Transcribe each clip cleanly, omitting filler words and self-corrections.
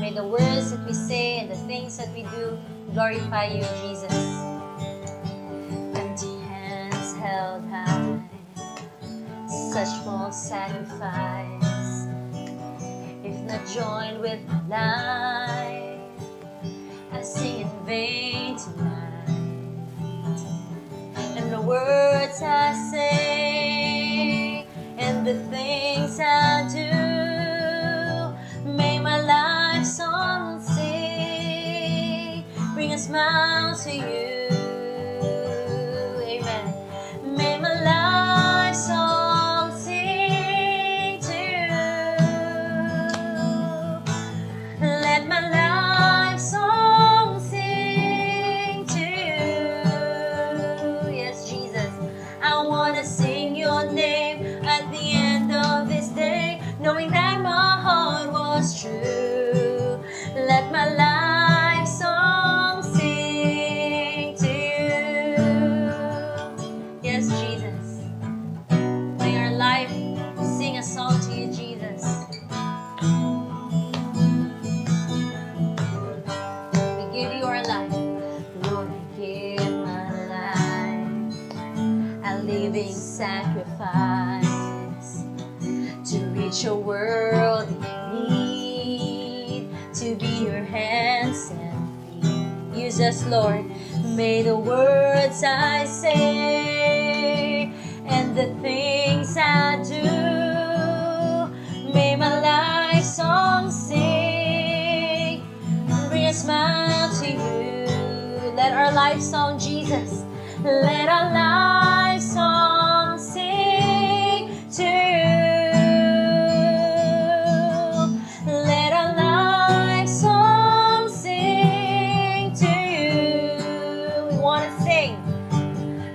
May the words that we say and the things that we do glorify you, Jesus. Empty hands held high, such small sacrifice, if not joined with my life, I sing in vain tonight. And the words I say and the things I do, may my life song sing, bring a smile to you. Amen. May my life song sing to you. Let my life song sing to you. Yes, Jesus, I want to sing your name at the end of this day, knowing that my heart was true. Let my life song sing to you. Yes, Jesus. May our life sing a song to you, Jesus. We give you our life. Lord, I give my life a living sacrifice to reach a world in need, to be your hands and feet. Use us, Lord. May the words I say and the things I do, may my life song sing, bring a smile to you. Let our life song, Jesus, let our life song sing to you. Let our life song sing to you. We want to sing.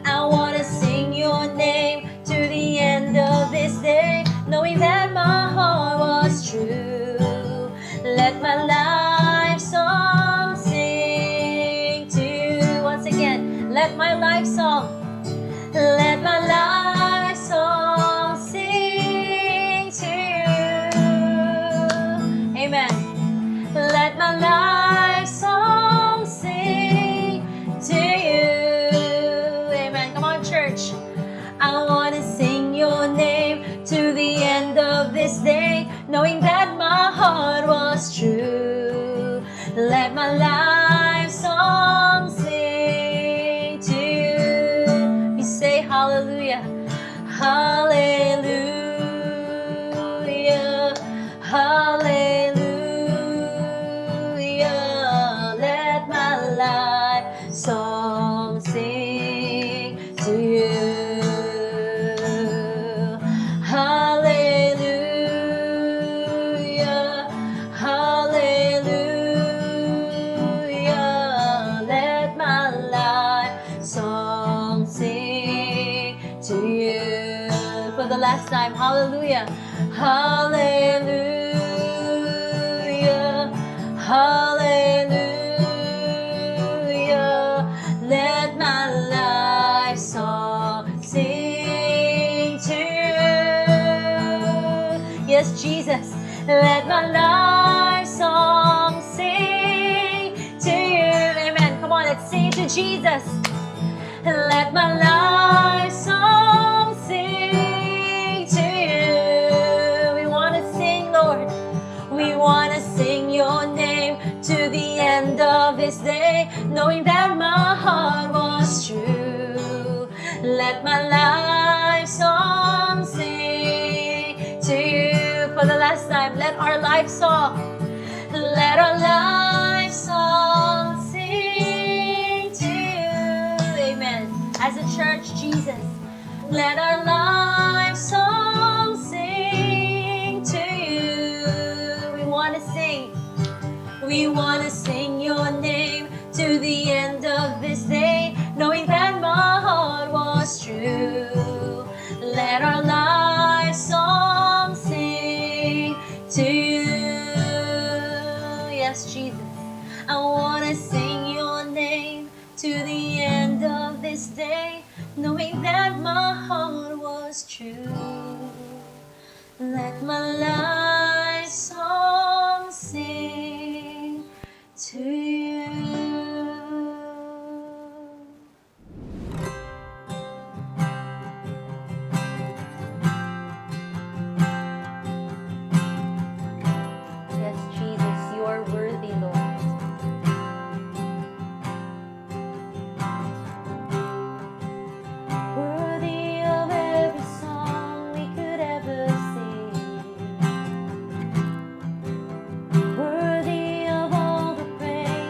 I want to sing your name to the end of this day, knowing that my heart was true. Let my life song sing to you. Once again, let my life song, let my life song sing to you. Amen. Let my life song sing to you. Amen. Come on, church. I want to sing your name to the end of this day, knowing that my heart was true. Let my life song sing to you. We say hallelujah, hallelujah, hallelujah. Let my life song sing to you. Hallelujah, hallelujah. Let my life song sing to you. For the last time, hallelujah, hallelujah, hallelujah. Let my life song sing to you. Yes, Jesus, let my life song sing to you. Amen. Come on, let's sing to Jesus. Let my life song sing to you. We want to sing, Lord. We want to sing your name to the end of this day, knowing that my heart was true. Let my life song sing to you. For the last time, let our life song, let our life song sing to you. Amen. As a church, Jesus, let our life song sing to you. We want to sing. We want to sing your name to the end of this day, knowing that my heart was true. Let our life song sing to you. Yes, Jesus, I want to sing your name to the end of this day, knowing that my heart was true. Let my life song sing. To you. Yes, Jesus, you are worthy, Lord. Worthy of every song we could ever sing. Worthy of all the praise.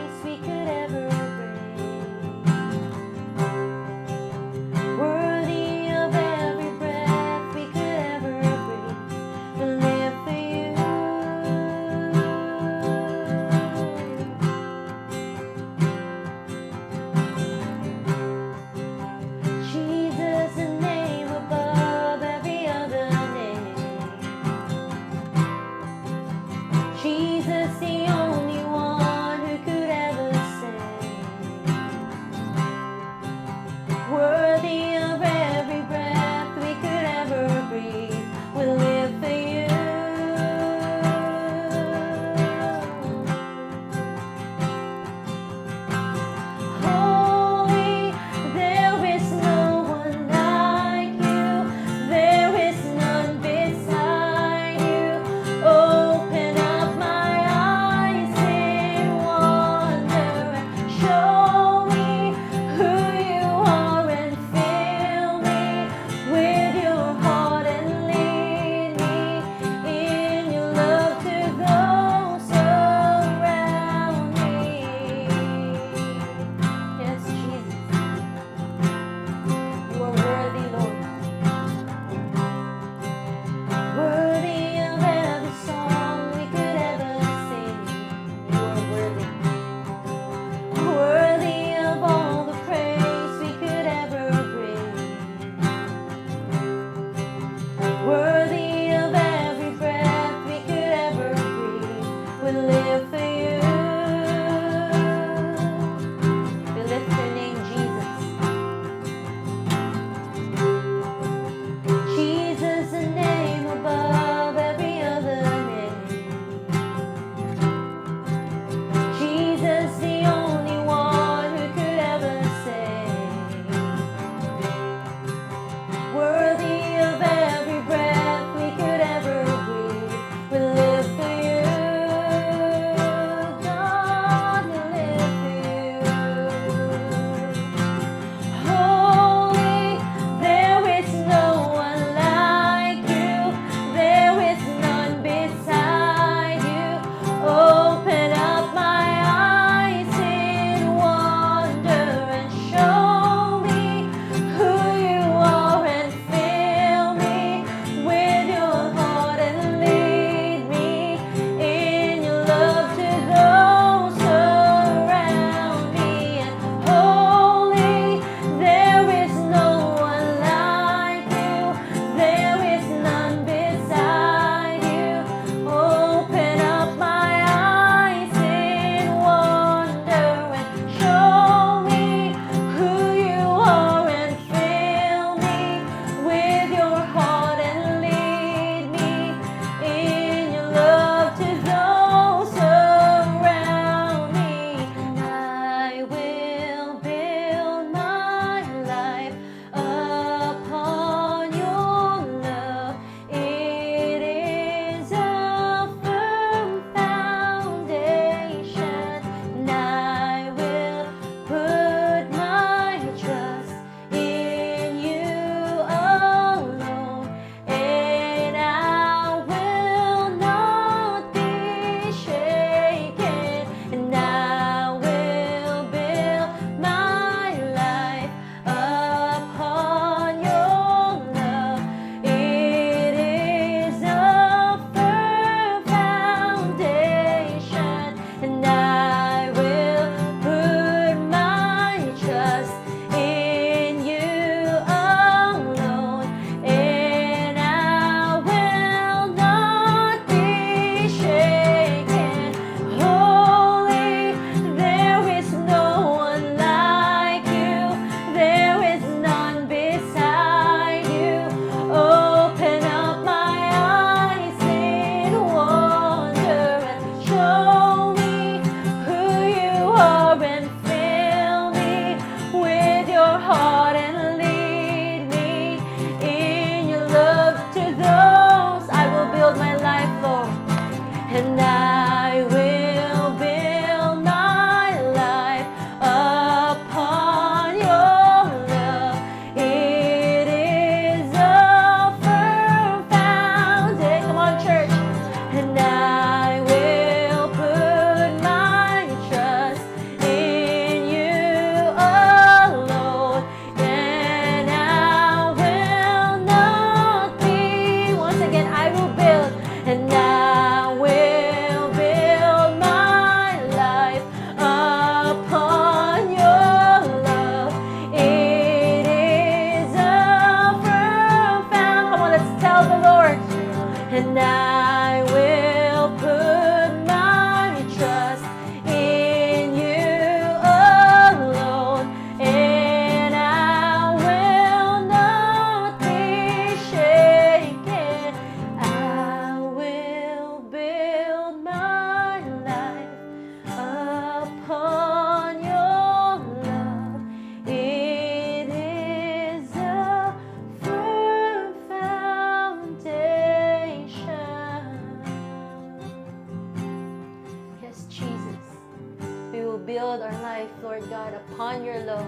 build our life, Lord God, upon your love.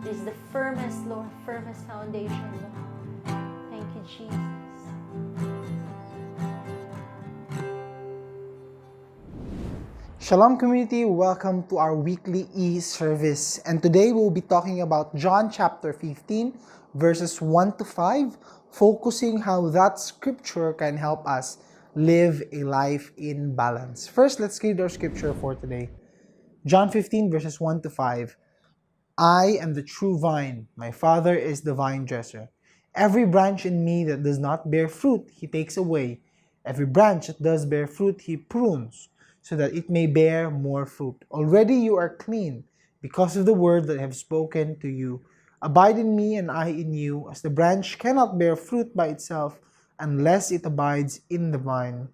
This is the firmest, Lord, firmest foundation, Lord. Thank you, Jesus. Shalom, community. Welcome to our weekly e-service. And today we'll be talking about John chapter 15, verses 1 to 5, focusing how that scripture can help us live a life in balance. First, let's read our scripture for today. John 15, verses 1 to 5. "I am the true vine. My Father is the vine dresser. Every branch in me that does not bear fruit, he takes away. Every branch that does bear fruit, he prunes, so that it may bear more fruit. Already you are clean because of the word that I have spoken to you. Abide in me and I in you, as the branch cannot bear fruit by itself unless it abides in the vine.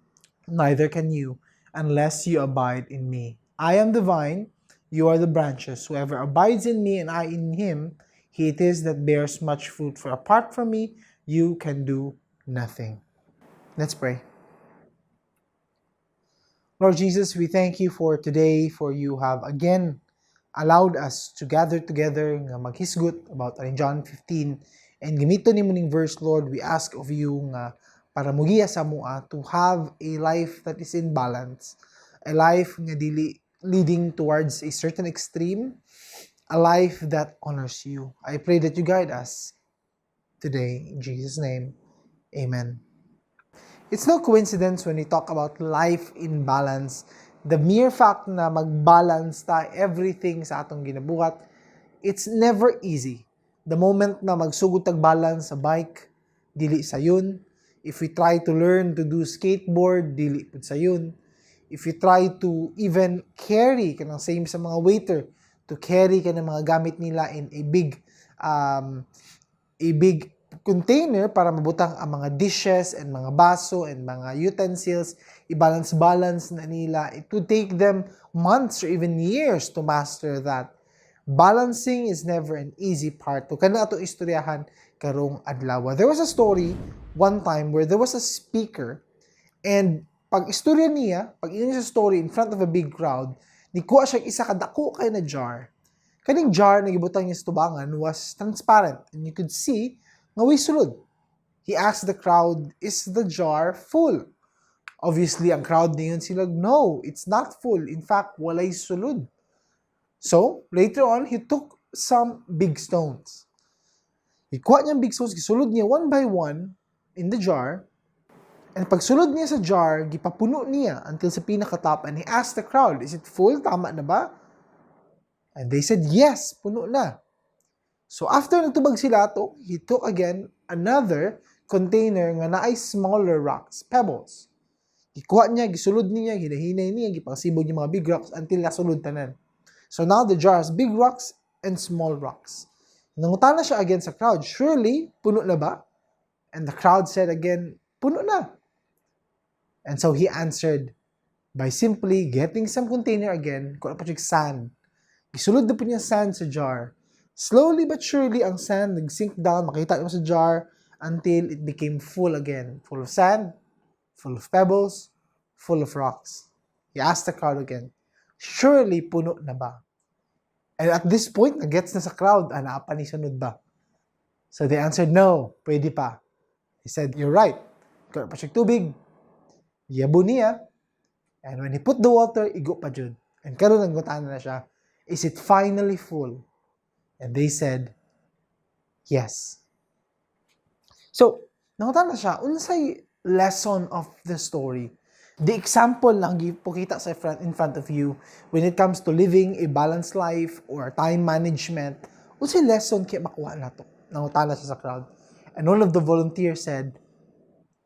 Neither can you unless you abide in me. I am the vine, you are the branches. Whoever abides in me and I in him, he it is that bears much fruit. For apart from me, you can do nothing." Let's pray. Lord Jesus, we thank you for today, for you have again allowed us to gather together nga maghisgot about aning John 15 and gamiton nimo ning verse. Lord, we ask of you nga para mugiya sa amoa to have a life that is in balance, a life nga dili leading towards a certain extreme, a life that honors you. I pray that you guide us today. In Jesus' name, amen. It's no coincidence when we talk about life in balance. The mere fact na mag-balance ta everything sa atong ginabuhat, it's never easy. The moment na magsugod tag balance sa bike, dili sayon. If we try to learn to do skateboard, dili pud sayon. If you try to even carry, kanang same sa mga waiter, to carry kanang mga gamit nila in a big container para mabutang ang mga dishes and mga baso and mga utensils, i-balance-balance na nila. It would take them months or even years to master that. Balancing is never an easy part. To kana ato istoryahan karong adlaw. There was a story one time where there was a speaker and pag istorya niya, pag ingon niya sa story in front of a big crowd, nikuha siya isa ka dako kay na jar. Kaning jar na gibutang niya sa tubangan was transparent and you could see nga way sulod. He asked the crowd, "Is the jar full?" Obviously, ang crowd niingon sila, "No, it's not full. In fact, walay sulod." So, later on, he took some big stones. Ikuha niya ang big stones, gisulod niya one by one in the jar. And pagsulod niya sa jar, gipapuno niya until sa pinaka-top. And he asked the crowd, "Is it full? Tama na ba?" And they said, "Yes, puno na." So after nagtubag sila to, he took again another container nga naay smaller rocks, pebbles. Gikuha niya, gisulod niya, hinahinay niya, gipangsibog niya mga big rocks until nasulod tanan. So now the jar has big rocks and small rocks. Nangutana siya again sa crowd, "Surely, puno na ba?" And the crowd said again, "Puno na." And so he answered by simply getting some container again, kuha pa siya sand. Gisulod na po niya sand sa jar. Slowly but surely, ang sand nag-sink down, makita mo sa jar, until it became full again. Full of sand, full of pebbles, full of rocks. He asked the crowd again, "Surely puno na ba?" And at this point, nagets na sa crowd, ah, naa pa ni sunod ba? So they answered, "No, pwede pa." He said, "You're right." Kuha pa siya tubig, yabo niya, and when he put the water, igo pa jud. And karon nangutana na siya, "Is it finally full?" And they said, "Yes." So, nangutana siya, unsay lesson of the story? The example lang gipakita sa front, in front of you when it comes to living a balanced life or time management, unsay lesson kay makuha nato? Nangutana siya sa crowd. And one of the volunteers said,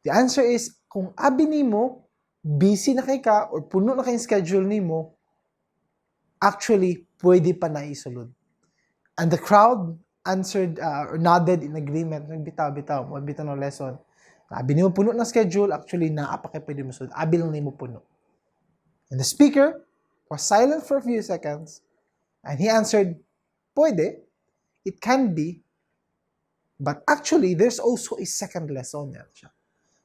"The answer is, kung abi nimo, busy na kay ka or puno na kay schedule nimo, actually, pwede pa na isulod." And the crowd answered or nodded in agreement. Nagbitaw, bitaw, mo bitaw no lesson. Abi nimo puno na schedule, actually naa pa kay pwede mo sulod. Abi lang nimo puno. And the speaker was silent for a few seconds and he answered, "Pwede, it can be, but actually there's also a second lesson." Yan siya.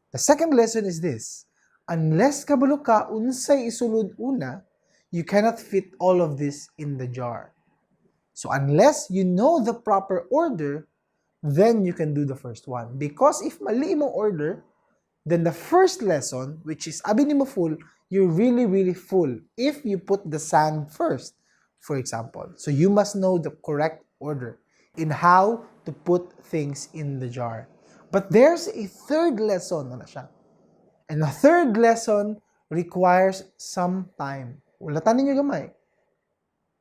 "The second lesson is this: unless kabalo ka unsay isulod una, You cannot fit all of this in the jar. So unless you know the proper order, then you can do the first one. Because if mali imong order, then the first lesson, which is abi nimo full, you're really, really full if you put the sand first, for example. So you must know the correct order in how to put things in the jar. But there's a third lesson na siya. And the third lesson requires some time. Ulatan ninyo gamay.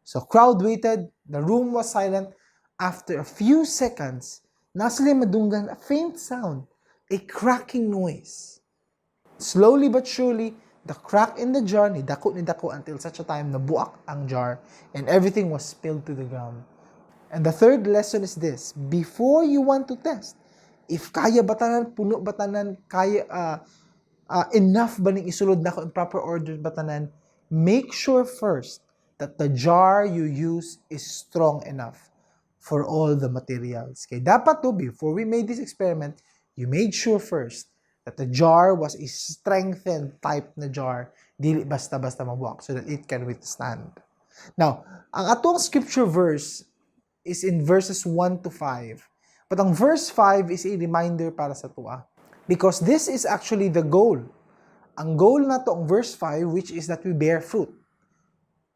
So crowd waited, the room was silent. After a few seconds, naa sila madunggan a faint sound, a cracking noise. Slowly but surely, the crack in the jar ni dako until such a time nabuak ang jar and everything was spilled to the ground. And the third lesson is this: before you want to test, if kaya ba tanan, puno ba tanan, kaya enough ba ning isulod nako in proper order ba tanan, make sure first that the jar you use is strong enough for all the materials. Kay dapat to, before we made this experiment, you made sure first that the jar was a strengthened type na jar, dili basta-basta mabuak so that it can withstand. Now, ang atong scripture verse is in verses 1 to 5. But ang verse 5 is a reminder para sa atoa. Because this is actually the goal. Ang goal nato ang verse 5, which is that we bear fruit.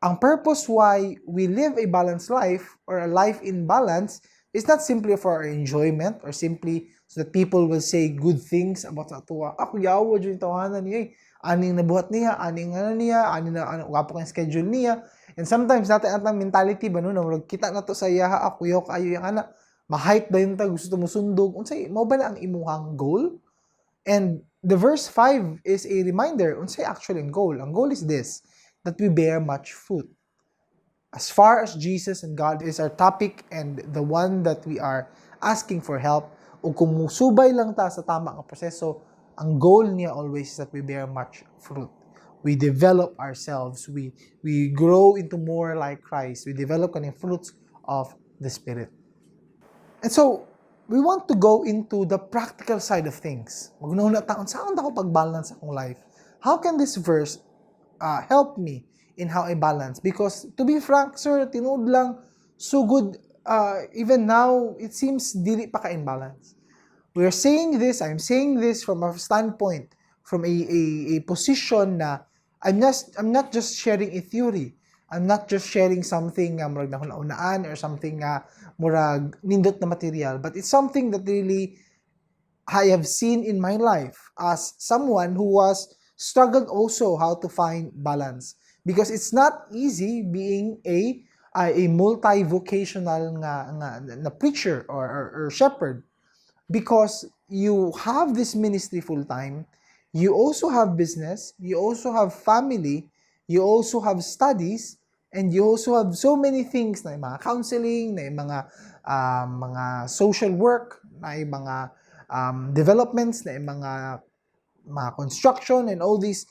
Ang purpose why we live a balanced life or a life in balance is not simply for our enjoyment or simply so that people will say good things about sa atoa. "Ako yawa jud tawanan niya eh. Aning nabuhat niya, aning ano niya, ani na ano, gwapo kang schedule niya." And sometimes natin atang mentality ba no, na murag kita na to sa iyaha, "Ako yaw kaayo yung ana." Ma-hype ba yun ta, gusto mo sundog. Unsay mao ba na ang imuhang goal? And the verse 5 is a reminder unsay actually ang goal. Ang goal is this, that we bear much fruit. As far as Jesus and God is our topic and the one that we are asking for help, o kung musubay lang ta sa tama nga proseso, ang goal niya always is that we bear much fruit. We develop ourselves. We grow into more like Christ. We develop kaning fruits of the Spirit. And so, we want to go into the practical side of things. Maghunahuna ta, saan ako pag-balance akong life? How can this verse help me in how I balance? Because to be frank, sir, tinuod lang, sugod, even now, it seems dili pa ka in balance. We are saying this, I'm saying this from a standpoint, from a position na I'm not just sharing a theory. I'm not just sharing something nga murag nahuna-hunaan or something nga murag nindot na material, but it's something that really I have seen in my life as someone who was struggled also how to find balance because it's not easy being a multi-vocational nga na preacher or shepherd, because you have this ministry full time, you also have business, you also have family, you also have studies, and you also have so many things na yung mga counseling, na yung mga social work, na yung mga developments, na yung mga construction and all these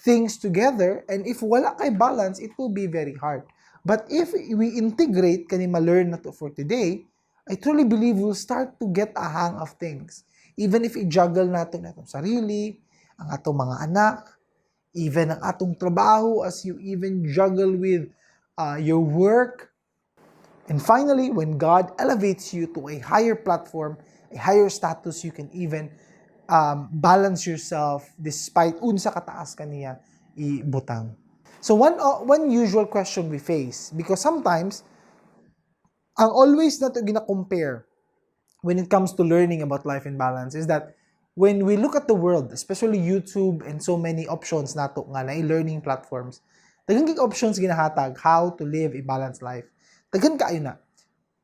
things together. And if wala kay balance, it will be very hard. But if we integrate kani ma-learn nato for today, I truly believe we'll start to get a hang of things. Even if i-juggle nato na atong sarili, ang atong mga anak, even ang atong trabaho, as you even juggle with your work. And finally, when God elevates you to a higher platform, a higher status, you can even balance yourself despite unsa kataas kaniya ibutang. So one usual question we face, because sometimes ang always nato gina-compare when it comes to learning about life in balance is that when we look at the world, especially YouTube and so many options nato nga na learning platforms, daghan kay options ginahatag how to live a balanced life. Daghan kaayo na.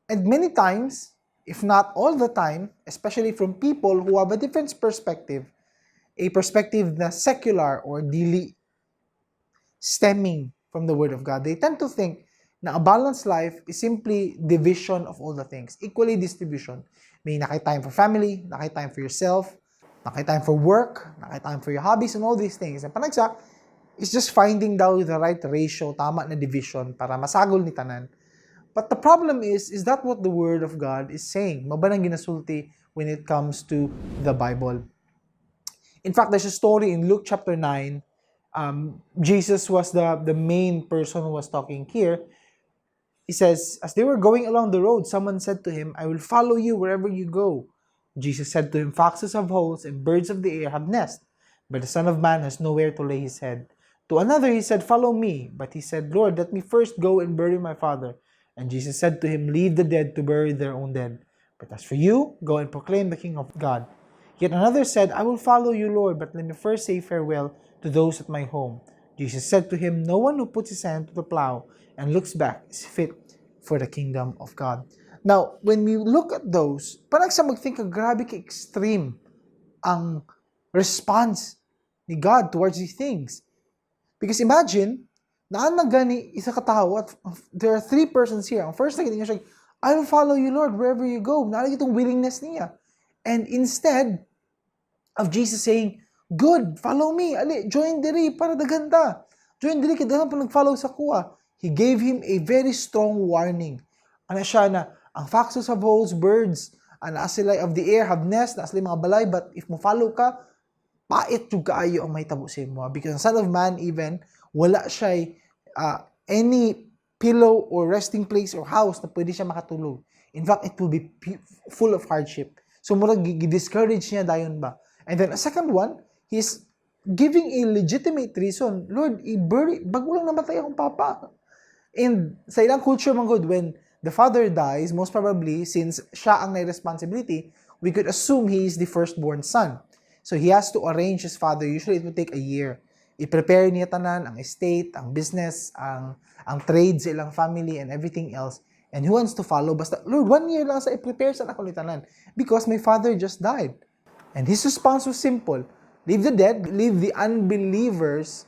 And many times, if not all the time, especially from people who have a different perspective, a perspective na secular or dili stemming from the Word of God, they tend to think na a balanced life is simply division of all the things, equally distribution. May naa kay time for family, naa kay time for yourself, naa kay time for work, naa kay time for your hobbies, and all these things. And panagsa, it's just finding daw the right ratio, tama na division para masagol ni tanan. But the problem is that what the Word of God is saying? Mao ba nang ginasulti when it comes to the Bible? In fact, there's a story in Luke chapter 9, Jesus was the main person who was talking here. He says, "As they were going along the road, someone said to him, 'I will follow you wherever you go.' Jesus said to him, 'Foxes have holes and birds of the air have nests, but the Son of Man has nowhere to lay his head.' To another he said, 'Follow me.' But he said, 'Lord, let me first go and bury my father.' And Jesus said to him, 'Leave the dead to bury their own dead. But as for you, go and proclaim the kingdom of God.' Yet another said, 'I will follow you, Lord, but let me first say farewell to those at my home.' Jesus said to him, 'No one who puts his hand to the plow and looks back is fit for the kingdom of God.'" Now, when we look at those, parang sa mag-think ka, grabe ka extreme ang response ni God towards these things. Because imagine, naa na gani isa ka tawo at there are three persons here. Ang first na niya siya, "I will follow you, Lord, wherever you go." Naa itong willingness niya. And instead of Jesus saying, "Good, follow me, ali, join diri para daghan ta. Join diri kay daghan pa nag-follow sa akoa." He gave him a very strong warning. Ana siya na, ang foxes have holes, birds, and sila of the air have nests, naa sila mga balay, but if mo follow ka, pait jud kaayo ang mahitabo sa imo. Because the Son of Man even, wala siya any pillow or resting place or house na pwede siya makatulog. In fact, it will be full of hardship. So murag gi-discourage niya dayon ba. And then a second one, he's giving a legitimate reason. "Lord, i-bury, bago lang namatay akong papa." And sa ilang culture man gud, when the father dies, most probably, since siya ang responsibility, we could assume he is the firstborn son. So he has to arrange his father. Usually it would take a year. I-prepare niya tanan, ang estate, ang business, ang trade sa ilang family, and everything else. And who wants to follow? Basta, "Lord, one year lang sa i-prepare sa nako ni tanan. Because my father just died." And his response was simple. "Leave the dead, leave the unbelievers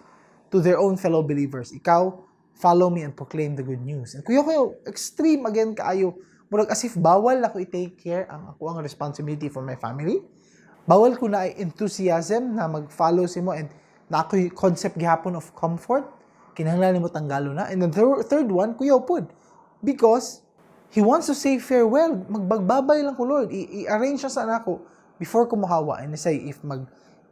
to their own fellow believers. Ikaw, follow me and proclaim the good news." And kuya ko, extreme again kaayo. Murag as if bawal ako i-take care ang ako ang responsibility for my family. Bawal ko na enthusiasm na mag-follow sa imo and na ako concept gihapon of comfort. Kinahanglan nimo tanggalo na. And the third one, kuya pud. Because he wants to say farewell. "Magbagbabay lang ko, Lord. I-arrange siya sa anak ko before ko mohawa." And he say,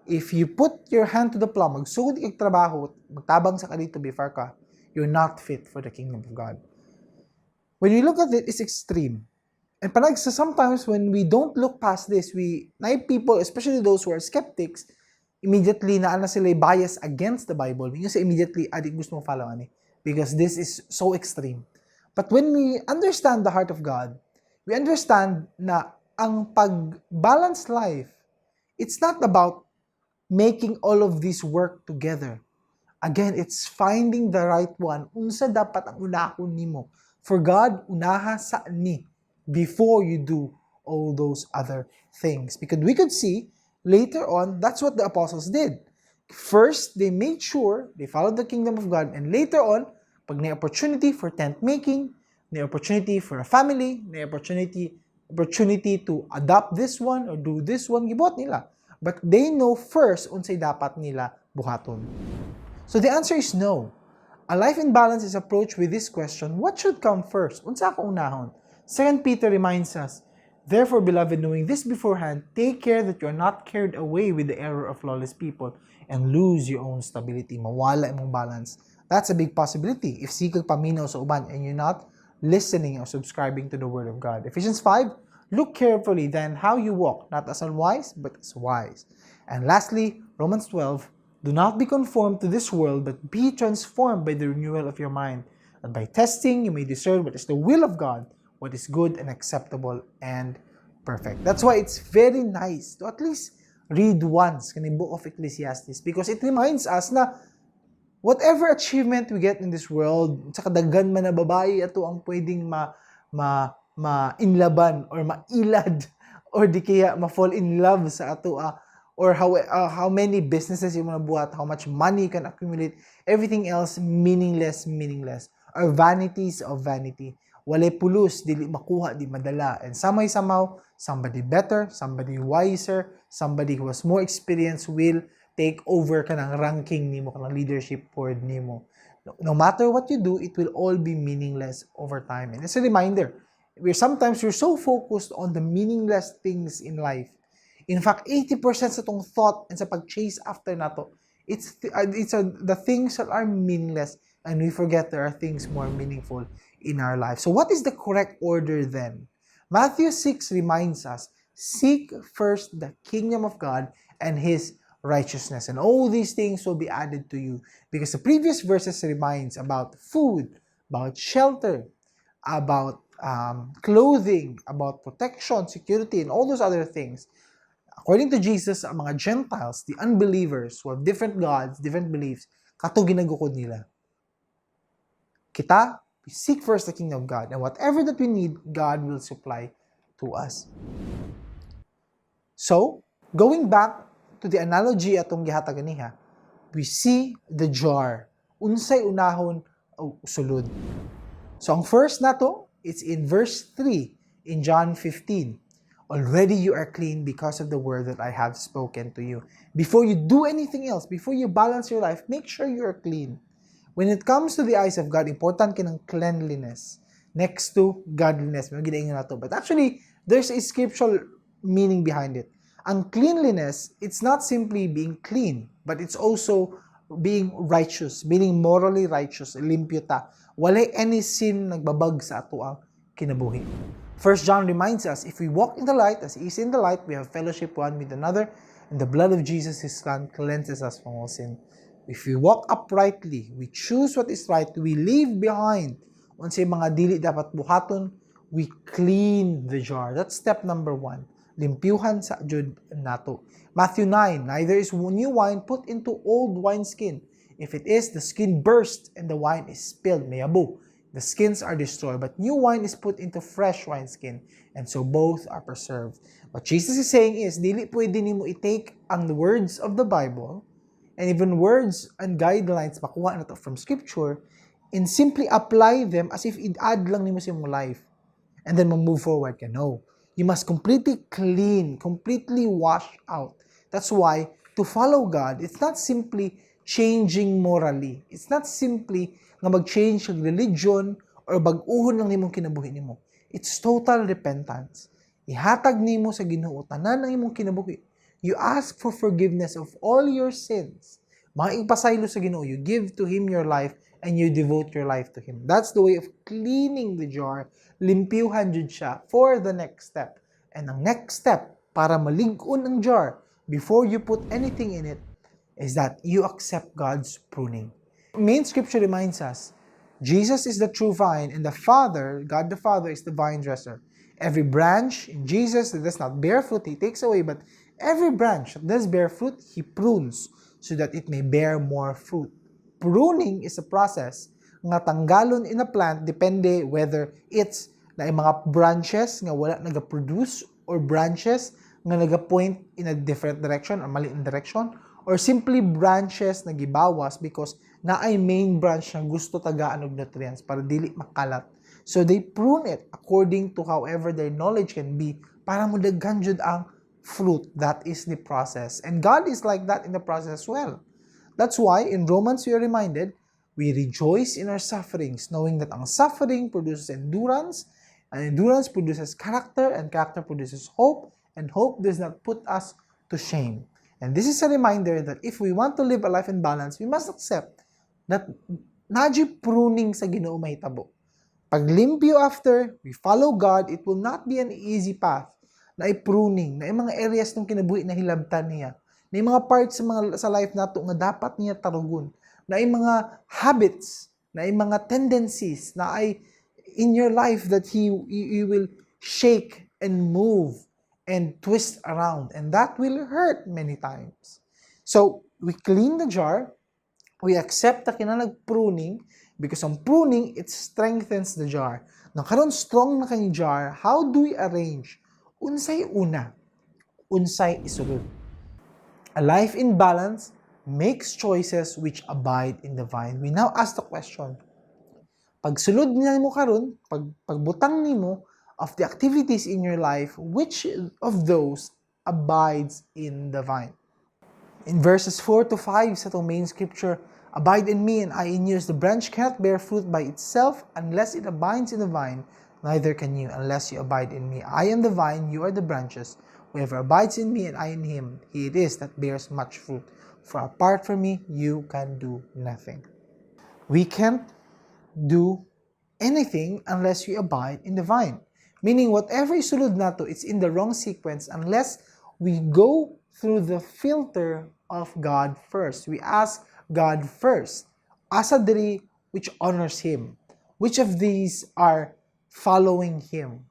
if you put your hand to the plow, magsugod kag trabaho, magtabang sa kadito before ka, you're not fit for the kingdom of God. When you look at it, it's extreme. And panag sa sometimes when we don't look past this, we, naay people, especially those who are skeptics, immediately naa na sila bias against the Bible. Meaning sa immediately, "Ah, di gusto mo follow ani. Because this is so extreme." But when we understand the heart of God, we understand na ang pag-balance life, it's not about making all of this work together. Again, it's finding the right one. Unsa dapat ang unahon nimo? For God, unaha sa ni before you do all those other things. Because we could see later on, that's what the apostles did. First, they made sure they followed the kingdom of God, and later on, pag may opportunity for tent making, may opportunity for a family, may opportunity to adopt this one or do this one, gibuhat nila. But they know first unsay dapat nila buhaton. So the answer is no. A life in balance is approached with this question: what should come first? Unsa ako unahon? 2 Peter reminds us, "Therefore, beloved, knowing this beforehand, take care that you are not carried away with the error of lawless people and lose your own stability." Mawala imong balance. That's a big possibility if sige kag paminaw sa uban and you're not listening or subscribing to the Word of God. Ephesians 5, "Look carefully then how you walk, not as unwise, but as wise." And lastly, Romans 12, "Do not be conformed to this world, but be transformed by the renewal of your mind, that by testing you may discern what is the will of God, what is good and acceptable and perfect." That's why it's very nice to at least read once kani book of Ecclesiastes because it reminds us na whatever achievement we get in this world, sa kadaghan man na babae ato ang pwedeng ma ma ma-inlaban or mailad or di kaya ma-fall in love sa ato or how many businesses you wanna buhat, how much money you can accumulate, everything else meaningless, meaningless, or vanities of vanity. Walay pulos, dili makuha, di madala. And samay somehow, somebody better, somebody wiser, somebody who has more experience will take over kanang ranking nimo, kanang leadership board nimo. No matter what you do, it will all be meaningless over time. And it's a reminder, we're so focused on the meaningless things in life. In fact, 80% sa atong thought and sa pag-chase after nato, It's the things that are meaningless, and we forget there are things more meaningful in our life. So what is the correct order then? Matthew 6 reminds us, "Seek first the kingdom of God and His righteousness, and all these things will be added to you." Because the previous verses reminds about food, about shelter, about clothing, about protection, security, and all those other things. According to Jesus, ang mga Gentiles, the unbelievers who have different gods, different beliefs, kato ginagukod nila. Kita, we seek first the kingdom of God, and whatever that we need, God will supply to us. So, going back to the analogy atong gihatag ganiha, we see the jar. Unsay unahon o sulod? So, ang first nato, it's in verse 3 in John 15. "Already you are clean because of the word that I have spoken to you." Before you do anything else, before you balance your life, make sure you are clean. When it comes to the eyes of God, important kanang cleanliness next to godliness. May ginaingon nato. But actually, there's a scriptural meaning behind it. Ang cleanliness, it's not simply being clean, but it's also being righteous, meaning morally righteous, limpyo ta. Walay any sin nagbabag sa atoang kinabuhi. First John reminds us, "If we walk in the light, as He is in the light, we have fellowship one with another, and the blood of Jesus, His Son, cleanses us from all sin." If we walk uprightly, we choose what is right, we leave behind unsay mga dili dapat buhaton, we clean the jar. That's step number one. Limpyuhan sa jud nato. Matthew 9, "Neither is new wine put into old wineskin. If it is, the skin bursts and the wine is spilled." Mayabo. "The skins are destroyed, but new wine is put into fresh wineskin, and so both are preserved." What Jesus is saying is, dili pwede nimo i-take ang words of the Bible and even words and guidelines makuha nato from Scripture and simply apply them as if i-add lang nimo sa imong life and then move forward ka. No. You must completely clean, completely wash out. That's why to follow God, it's not simply changing morally. It's not simply nga mag-change ang religion or bag-uhon lang nimong kinabuhi nimo. It's total repentance. Ihatag nimo sa Ginoo tanan ang imong kinabuhi. You ask for forgiveness of all your sins. Mga ipasaylo sa Ginoo, you give to Him your life and you devote your life to Him. That's the way of cleaning the jar. Limpyuhan jud siya for the next step. And ang next step para malig-on ang jar before you put anything in it is that you accept God's pruning. Main scripture reminds us Jesus is the true vine and the Father, God the Father, is the vine dresser. Every branch in Jesus that does not bear fruit, He takes away, but every branch that does bear fruit, He prunes so that it may bear more fruit. Pruning is a process nga tanggalon in a plant, depende whether it's na mga branches nga wala naga-produce or branches nga naga-point in a different direction or mali in direction or simply branches na gibawas because naay main branch na gusto tagaan og nutrients para dili makalat. So they prune it according to however their knowledge can be para modaghan jud ang fruit. That is the process. And God is like that in the process as well. That's why in Romans we are reminded, we rejoice in our sufferings, knowing that ang suffering produces endurance, and endurance produces character, and character produces hope, and hope does not put us to shame. And this is a reminder that if we want to live a life in balance, we must accept that naa juy pruning sa Ginoo mahitabo. Paglimpyo after, we follow God, it will not be an easy path naay pruning, naay mga areas ng kinabuhi na hilabtan niya. Naay mga parts sa life nato nga dapat niya tarugon. Naay mga habits, naay mga tendencies, naay in your life that he will shake and move and twist around, and that will hurt many times. So, we clean the jar, we accept the kinahanglan pruning because ang pruning, it strengthens the jar. Now, karon strong na kang jar, how do we arrange? Unsay una? Unsay isulod? A life in balance makes choices which abide in the vine. We now ask the question, pagsulod nimo karon, pagbutang nimo of the activities in your life, which of those abides in the vine? In verses 4 to 5 sa atong main scripture, "Abide in me and I in you, as the branch cannot bear fruit by itself unless it abides in the vine, neither can you unless you abide in me. I am the vine, you are the branches. Whoever abides in me and I in him, he it is that bears much fruit. For apart from me, you can do nothing." We can't do anything unless we abide in the vine. Meaning, whatever isulod nato, it's in the wrong sequence unless we go through the filter of God first. We ask God first. Asa diri which honors Him? Which of these are following Him?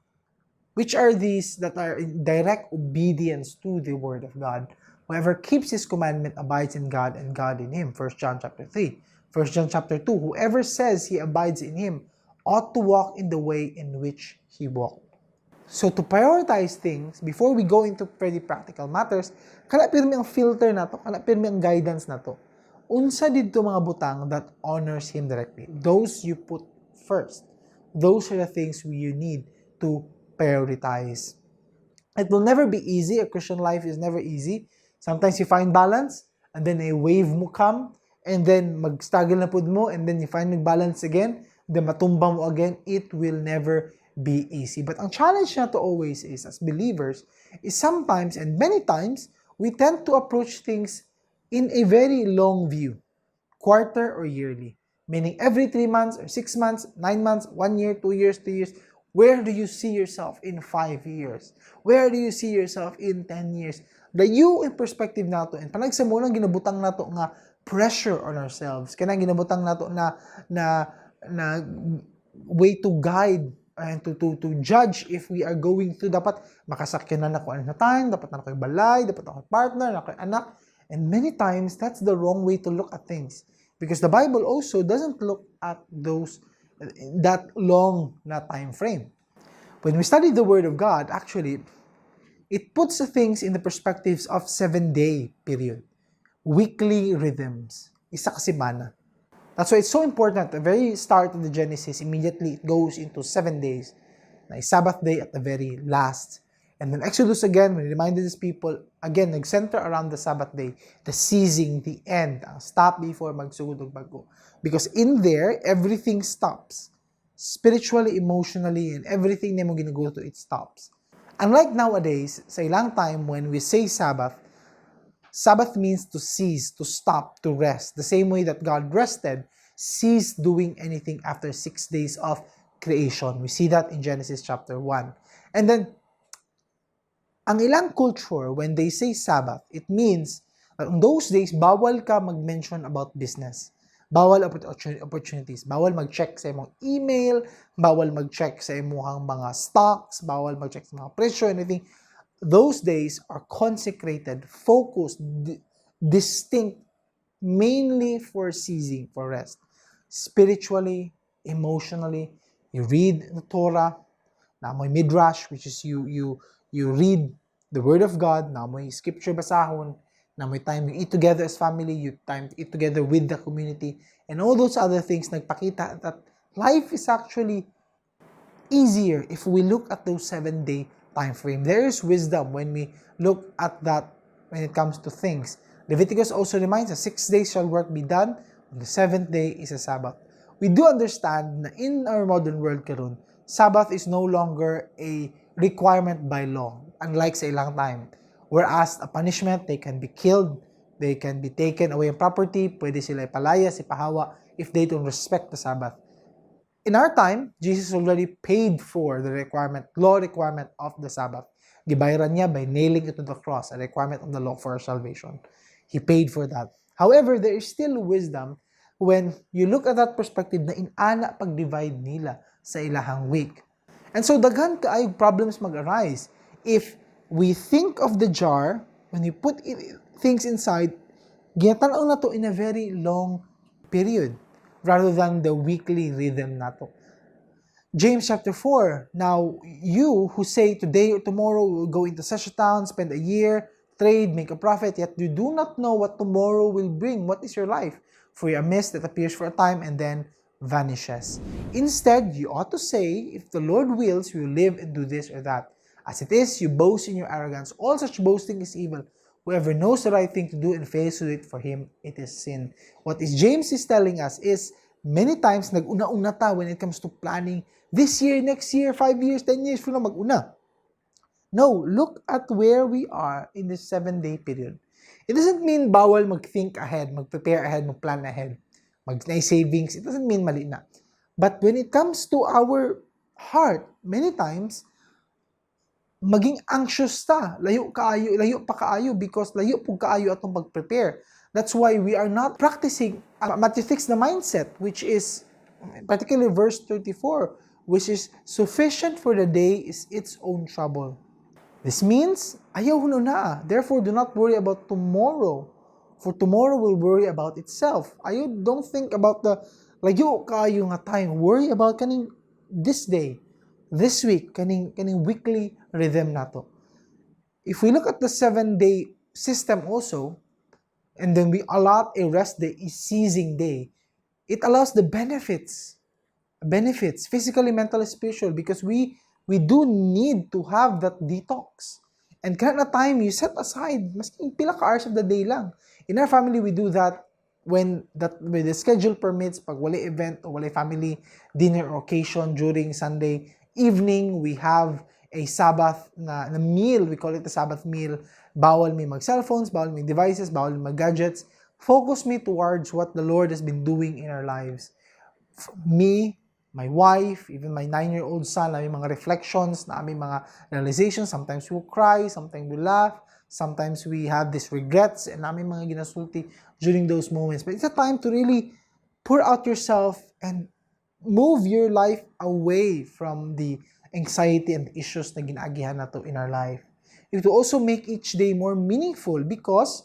Which are these that are in direct obedience to the Word of God? Whoever keeps His commandment abides in God and God in him. 1 John chapter 3. 1 John chapter 2. Whoever says he abides in Him ought to walk in the way in which He walked. So to prioritize things, before we go into pretty practical matters, kana pirmi ang filter nato, kana pirmi ang guidance nato. Unsa didto mga butang that honors Him directly? Those you put first. Those are the things you need to prioritize. It will never be easy. A Christian life is never easy. Sometimes you find balance, and then a wave mo come, and then mag-struggle na pud mo, and then you find balance again, then matumba mo again. It will never be easy. But ang challenge nato always is, as believers, is sometimes and many times, we tend to approach things in a very long view, quarter or yearly. Meaning every 3 months or 6 months, 9 months, one year, 2 years, 3 years. Where do you see yourself in 5 years? Where do you see yourself in 10 years? Layo in perspective nato and panagsa mao nang ginabutang nato nga pressure on ourselves. Kanang ginabutang nato na way to guide and to judge if we are going through. Dapat makasakyan na nako na time, dapat na ako'y balay, dapat ako partner, na ako'y anak. And many times that's the wrong way to look at things. Because the Bible also doesn't look at those that long na time frame. When we study the Word of God, actually, it puts the things in the perspectives of 7-day period, weekly rhythms, isa ka semana. That's why it's so important. The very start of the Genesis, immediately it goes into 7 days. Na Sabbath day at the very last. And then Exodus again, when he reminded his people, again, nag-center around the Sabbath day, the ceasing, the end, ang stop before magsugod og bago. Because in there, everything stops. Spiritually, emotionally, and everything na mo ginaguto, it stops. Unlike nowadays, sa ilang time when we say Sabbath, Sabbath means to cease, to stop, to rest. The same way that God rested, ceased doing anything after 6 days of creation. We see that in Genesis chapter 1. And then, ang ilang culture, when they say Sabbath, it means that on those days, bawal ka mag-mention about business. Bawal opportunities. Bawal mag-check sa imong email, bawal mag-check sa imong mga stocks, bawal mag-check sa mga presyo, anything. Those days are consecrated, focused, distinct, mainly for ceasing, for rest. Spiritually, emotionally, you read the Torah, naa moy midrash, which is you read the Word of God, naa moy scripture basahon, naa moy time you eat together as family, you time to eat together with the community, and all those other things nagpakita that life is actually easier if we look at those 7-day time frame. There is wisdom when we look at that when it comes to things. Leviticus also reminds us, "6 days shall work be done, on the seventh day is a Sabbath." We do understand na in our modern world karon, Sabbath is no longer a requirement by law, unlike sa ilang time. Whereas a punishment, they can be killed, they can be taken away ang property, pwede sila ipalayas, ipahawa, if they don't respect the Sabbath. In our time, Jesus already paid for the requirement, law requirement of the Sabbath. Gibayaran niya by nailing it to the cross, a requirement of the law for our salvation. He paid for that. However, there is still wisdom when you look at that perspective na inana pag-divide nila sa ilahang week. And so daghan kaayo problems mag-arise if we think of the jar, when you put things inside, ginatanaw nato in a very long period rather than the weekly rhythm nato. James chapter 4: "Now you who say, 'Today or tomorrow we will go into such a town, spend a year, trade, make a profit,' yet you do not know what tomorrow will bring. What is your life? For you are a mist that appears for a time and then vanishes. Instead, you ought to say, 'If the Lord wills, we will live and do this or that.' As it is, you boast in your arrogance. All such boasting is evil. Whoever knows the right thing to do and fails to do it, for him it is sin." What is James is telling us is many times nag-una-una ta when it comes to planning this year, next year, 5 years, 10 years from now, mag-una. No, look at where we are in this 7-day period. It doesn't mean bawal mag-think ahead, mag-prepare ahead, mag-plan ahead, mag savings. It doesn't mean mali na. But when it comes to our heart, many times, maging anxious ta. Layo kaayo, layo pa kaayo because layo pud kaayo atong pag-prepare. That's why we are not practicing Matthew 6 na mindset, which is particularly verse 34, which is "Sufficient for the day is its own trouble." This means, ayaw na. "Therefore, do not worry about tomorrow, for tomorrow will worry about itself." Ayaw, don't think about the layo kaayo nga time. Worry about kaning this day, this week, kaning weekly rhythm nato. If we look at the 7-day system also, and then we allot a rest day, a ceasing day, it allows the benefits, physically, mentally, spiritual, because we do need to have that detox. And kana na time you set aside, maski pila ka hours of the day lang. In our family, we do that when the schedule permits, pag wala event o wala family dinner or occasion during Sunday evening, we have a Sabbath na meal. We call it the Sabbath meal. Bawal mi mag cellphones, bawal mi devices, bawal mi mag gadgets. Focus mi towards what the Lord has been doing in our lives. Me, my wife, even my 9-year-old son, naa mi mga reflections, naa mi mga realizations. Sometimes we cry, sometimes we laugh, sometimes we have these regrets, and naa mi mga ginasulti during those moments. But it's a time to really pour out yourself and move your life away from the anxiety and issues na ginaagihan nato in our life. It will also make each day more meaningful because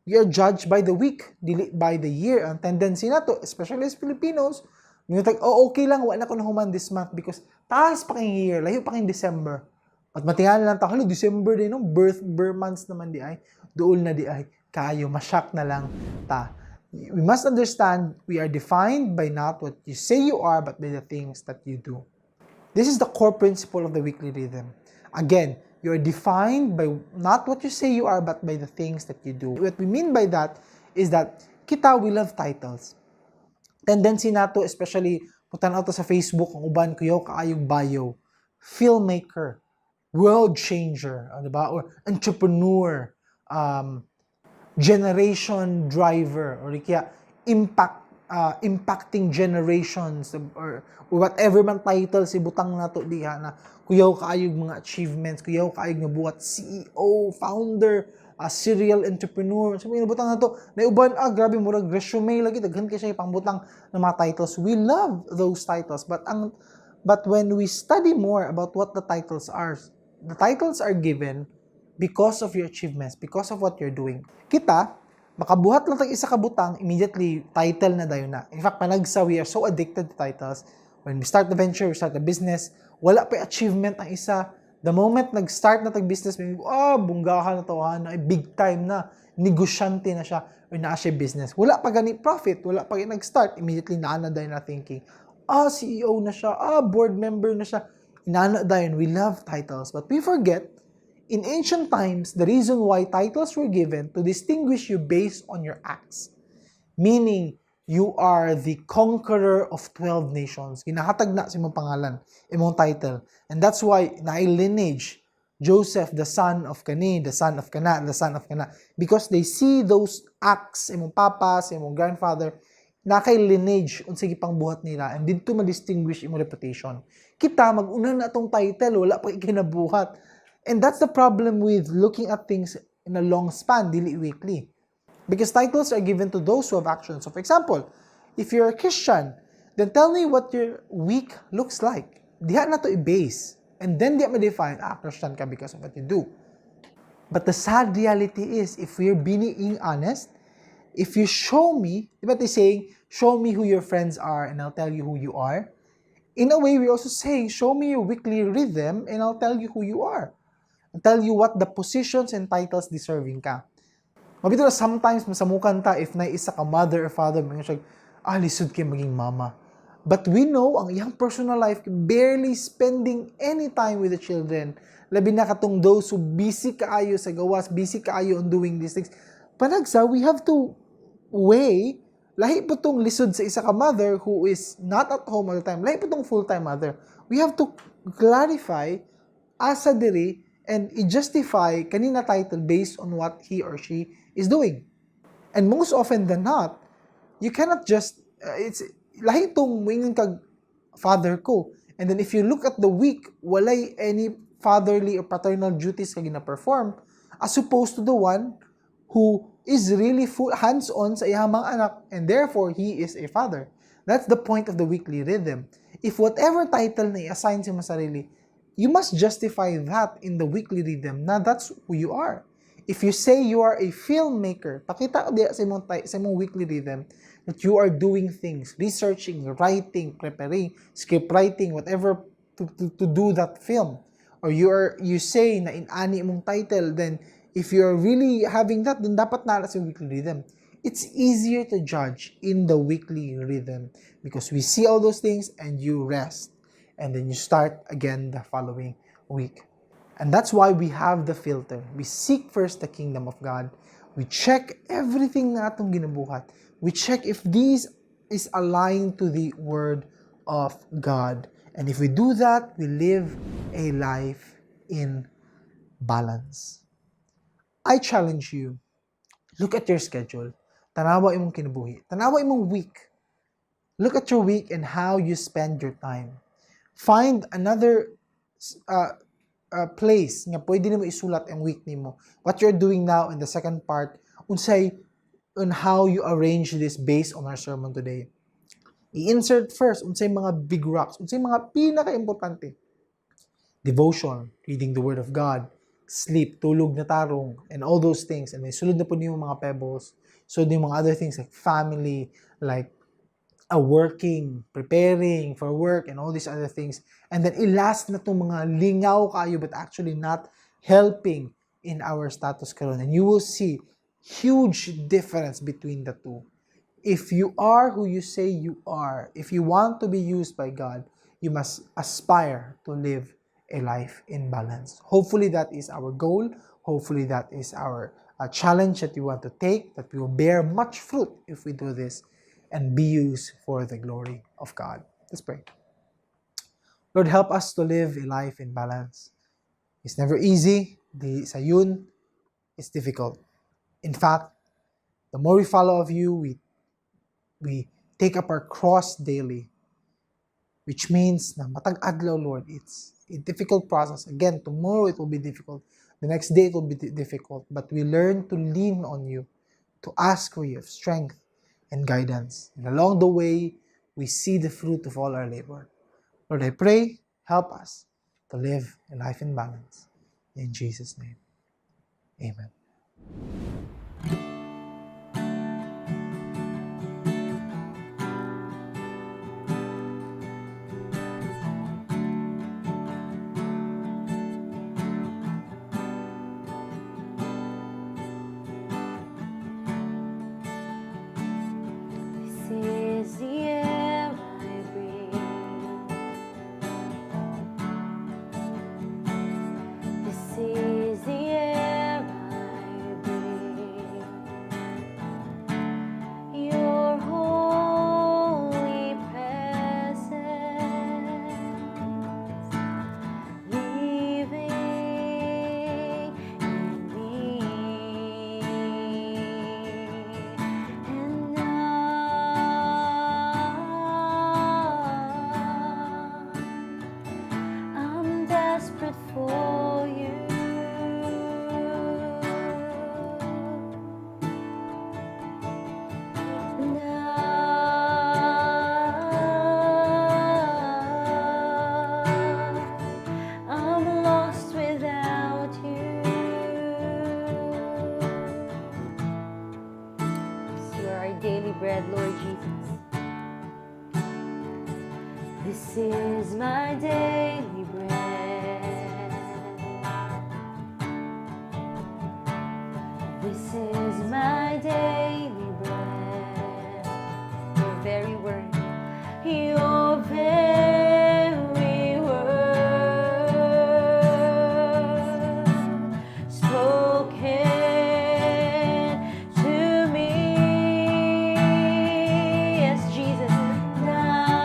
we are judged by the week, dili by the year. Ang tendency nato, especially as Filipinos, yung tag, "Oh, okay lang, wala ko nahuman this month because taas pa kayong year, layo pa kayong December." At matingala lang ta, "Hala, December din, no? Ber months naman diay, duol na diay, kaayo, ma-shock na lang ta." We must understand we are defined by not what you say you are, but by the things that you do. This is the core principle of the weekly rhythm. Again, you are defined by not what you say you are, but by the things that you do. What we mean by that is that kita, we love titles. Tendency nato, especially, putan to sa Facebook, ang uban, kuyaw kaayong bio. Filmmaker, world changer, ano ba? Or entrepreneur, generation driver, or kaya impacting generations or whatever man title si butang nato diha na kuyaw kaayog mga achievements, kuyaw kaayog nga buhat, CEO, founder, serial entrepreneur. So, mga butang nato na uban, ah, grabe, murag resume lagi, daghan kay siya pangbutang ng mga titles. We love those titles, but when we study more about what the titles are, the titles are given because of your achievements, because of what you're doing. Kita, makabuhat lang tag isa ka butang, immediately title na dayon na. In fact, panagsa, we are so addicted to titles. When we start the venture, we start the business, wala pa achievement ang isa. The moment nag-start na tag business, may, "Oh, bunggahan na to, ha, na, big time na, negosyante na siya, or naa siya business." Wala pa gani profit, wala pa gani nag-start, immediately naa na dayon na thinking, "Ah, CEO na siya, ah, board member na siya." Inana dayon, we love titles. But we forget, in ancient times, the reason why titles were given to distinguish you based on your acts. Meaning, you are the conqueror of 12 nations. Ginahatag na sa imong pangalan, imong title. And that's why naay lineage, Joseph, the son of kani, the son of kana, the son of kana. Because they see those acts, imong papa, sa imong grandfather, na kay lineage unsa gipangbuhat nila and didto ma-distinguish imong reputation. Kita mag-una na atong title, wala pa ikinabuhat. And that's the problem with looking at things in a long span, dili weekly. Because titles are given to those who have actions. So for example, if you're a Christian, then tell me what your week looks like. Diha na to i-base. And then diha ma-define, ah, Christian ka because of what you do. But the sad reality is, if we're being honest, if you show me, di ba they saying, "Show me who your friends are and I'll tell you who you are"? In a way, we're also saying, "Show me your weekly rhythm and I'll tell you who you are. I'll tell you what the positions and titles deserving ka." Mao bitaw na sometimes masamukan ta if na isa ka mother or father, mga siya, "Ah, lisod kay maging mama." But we know, ang iyang personal life, barely spending any time with the children. Labi na katong those who busy kaayo sa gawas, busy kaayo on doing these things. Panagsa, we have to weigh, lahi pod tong lisod sa isa ka mother who is not at home all the time, lahi pod tong full-time mother. We have to clarify, asa diri, And i-justify kani na title based on what he or she is doing. And most often than not, you cannot just, it's, lahi tong muingon kag father ko. And then if you look at the week, walay any fatherly or paternal duties ka gina-perform as opposed to the one who is really full hands-on sa iyang mga anak and therefore he is a father. That's the point of the weekly rhythm. If whatever title na i-assign sa imong sarili, you must justify that in the weekly rhythm na that's who you are. If you say you are a filmmaker, pakita diya sa imong weekly rhythm that you are doing things, researching, writing, preparing, script writing, whatever to do that film. Or you say na inani imong title, then if you are really having that, then dapat naa sa weekly rhythm. It's easier to judge in the weekly rhythm because we see all those things and you rest. And then you start again the following week. And that's why we have the filter. We seek first the kingdom of God. We check everything na atong ginabuhat. We check if these is aligned to the Word of God. And if we do that, we live a life in balance. I challenge you, look at your schedule. Tanawa imong kinabuhi. Tanawa imong week. Look at your week and how you spend your time. Find another place nga pwede nimo isulat ang week nimo. What you're doing now in the second part, unsay on how you arrange this based on our sermon today. I-insert first unsay mga big rocks, unsay mga pinaka-importante. Devotion, reading the Word of God, sleep, tulog na tarong, and all those things. And then sulod na pud nimo mga pebbles. So yung mga other things like family, like working, preparing for work, and all these other things. And then i-last na itong mga lingaw kayo but actually not helping in our status karon. And you will see huge difference between the two. If you are who you say you are, if you want to be used by God, you must aspire to live a life in balance. Hopefully that is our goal. Hopefully that is our challenge that we want to take, that we will bear much fruit if we do this and be used for the glory of God. Let's pray. Lord, help us to live a life in balance. It's never easy. Di sayon, it's difficult. In fact, the more we follow of you, we take up our cross daily, which means na matag adlaw, Lord, it's a difficult process. Again, tomorrow it will be difficult. The next day it will be difficult. But we learn to lean on you, to ask for your strength and guidance. And along the way, we see the fruit of all our labor. Lord, I pray, help us to live a life in balance. In Jesus' name, amen. This is the air I breathe. This is the air I breathe. Your holy presence living in me. And I'm desperate for you. And I'm lost without you. You are our daily bread, Lord Jesus. This is my daily bread. This is my daily bread. Your very word. Your very word spoken to me. Yes, Jesus. Now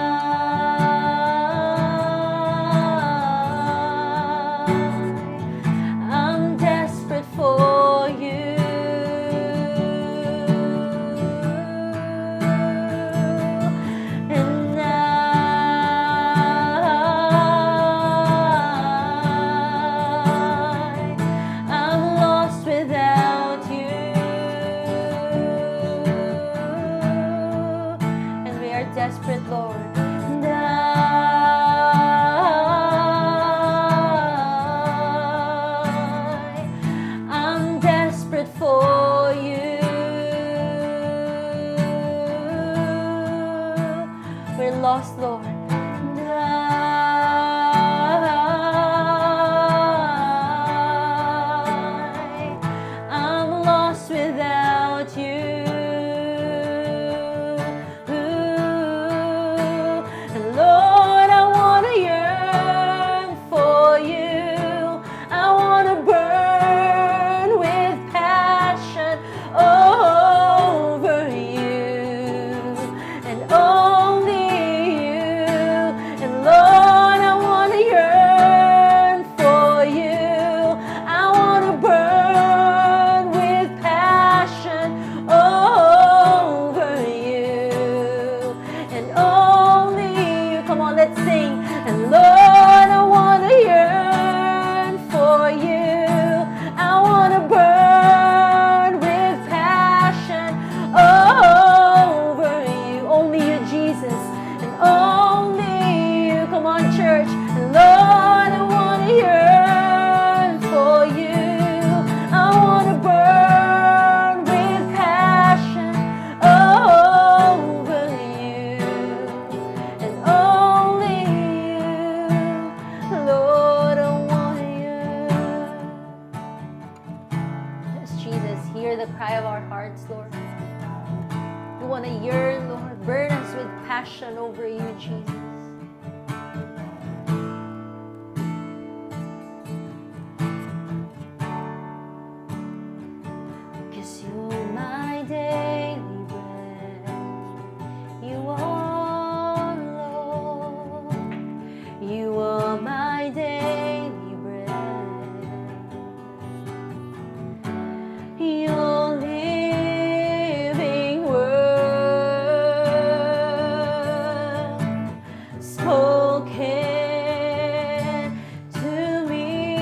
Spoken to me.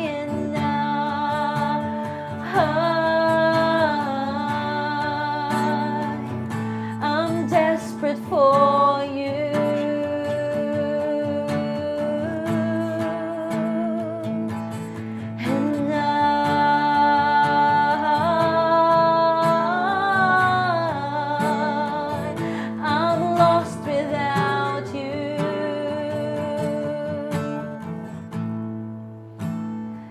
And now I'm desperate for you. And I'm lost without you.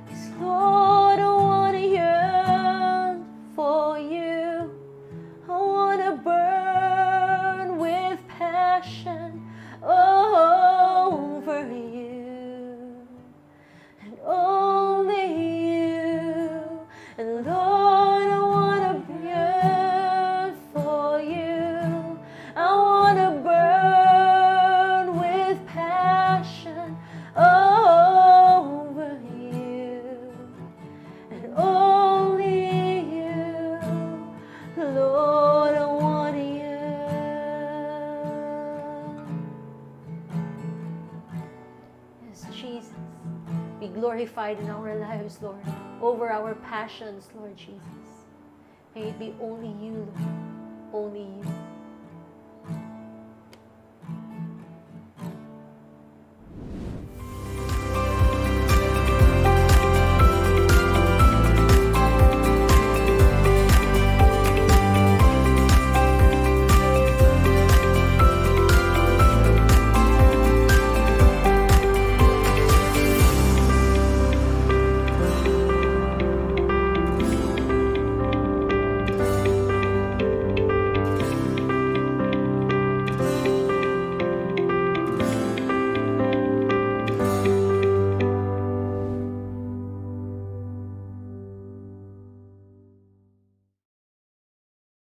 'Cause Lord, I wanna yearn for you. I wanna burn with passion over you and only you. And Lord, I wanna yearn for you. I wanna burn with passion over you and only you. Lord, I want you. Yes, Jesus, be glorified in our lives, Lord, over our passions, Lord Jesus. May it be only you, Lord, only you.